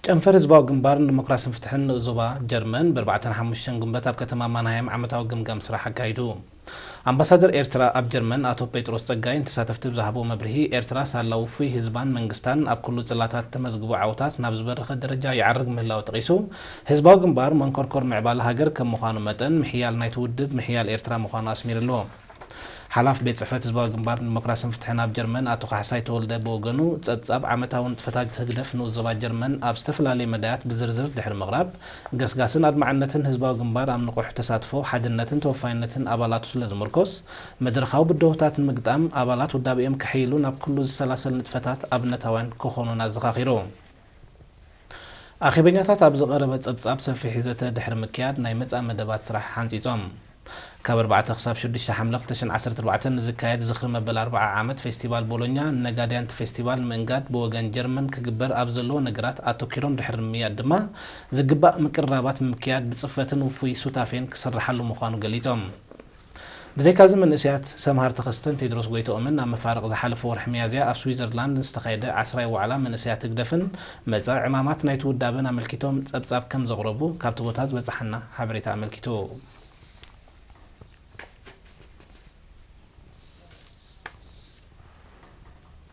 ጨንፈር ህዝባዊ ግንባር ንዲሞክራስን ፍትሕን ንኡዞባ ጀርመን ብኣርባዕተን ሓሙሽተን ግንቦት ኣብ ከተማ ማንሃይም ዓመታዊ ግምጋም ስራሕ ኣካይዱ። ኣምባሳደር ኤርትራ ኣብ ጀርመን ኣቶ ጴጥሮስ ጸጋይ ንተሳተፍቲ ብዝሃቦ መብርሂ፣ ኤርትራ ሳላ ውፉይ ህዝባን መንግስታን ኣብ ኩሉ ጽላታት ተመዝግቦ ዓወታት ናብ ዝበረኸ ደረጃ ይዓርግ ምህላው ጠቒሱ፣ ህዝባዊ ግንባር መንኮርኮር ምዕባለ ሃገር ከም ምዃኑ መጠን፣ ምሕያል ናይቲ ውድብ ምሕያል ኤርትራ ምዃኑ ኣስሚርሉ። ሓላፍ ቤት ጽሕፈት ህዝባዊ ግንባር ንዲሞክራስን ፍትሕን ኣብ ጀርመን ኣቶ ካሕሳይ ተወልደ ብወገኑ፣ ጸብጻብ ዓመታዊ ንጥፈታት ህግደፍ ንኡዞባ ጀርመን ኣብ ዝተፈላለየ መዳያት ብዝርዝር ድሕሪ ምቕራብ፣ ገስጋስን ኣድማዕነትን ህዝባዊ ግንባር ኣብ ንቑሕ ተሳትፎ፣ ሓድነትን ተወፋይነትን ኣባላቱ ስለ ዝምርኮስ፣ መድረኻዊ ብድሆታት ንምግጣም ኣባላት ውዳቤኦም ከሐይሉ ናብ ኩሉ ዝሰላሰል ንጥፈታት ኣብነታውያን ክኾኑን ኣዘኻኺሩ። ኣኼበኛታት ኣብ ዝቐረበ ጸብጻብ ሰፊሕ ዘተ ድሕሪ ምክያድ ናይ መጻኢ መደባት ስራሕ ሓንጺጾም። ካብ ኣርባዕተ ክሳብ ሽዱሽተ ሓምለ ክልተ ሽሕን ዓሰርተ ኣርባዕተን ንዝካየድ ዝኽሪ መበል ኣርብዓ ዓመት ፌስቲቫል ቦሎኛ፣ ነጋድያን እቲ ፌስቲቫል ምእንጋድ ብወገን ጀርመን ክግበር ኣብ ዘለዎ ነገራት ኣተኲሮም ድሕሪ ምምያድ ድማ፣ ዝግባእ ምቅርራባት ብምክያድ ብጽፈትን ውፉይ ሱታፌን ክስርሓሉ ምዃኑ ገሊጾም። ብዘይካዚ መንእሰያት ሰምሃር ተኸስተን ቴድሮስ ጎይትኦምን ኣብ መፋርቕ ዝሓለፈ ወርሒ ሚያዝያ ኣብ ስዊዘርላንድ ንዝተኻየደ ዓስራይ ዋዕላ መንእሰያት ህግደፍን መጻኢ ዕማማት ናይቲ ውዳበን ኣመልኪቶም ጸብጻብ ከም ዘቕረቡ ካብቲ ቦታ ዝበጽሓና ሓበሬታ ኣመልኪቱ።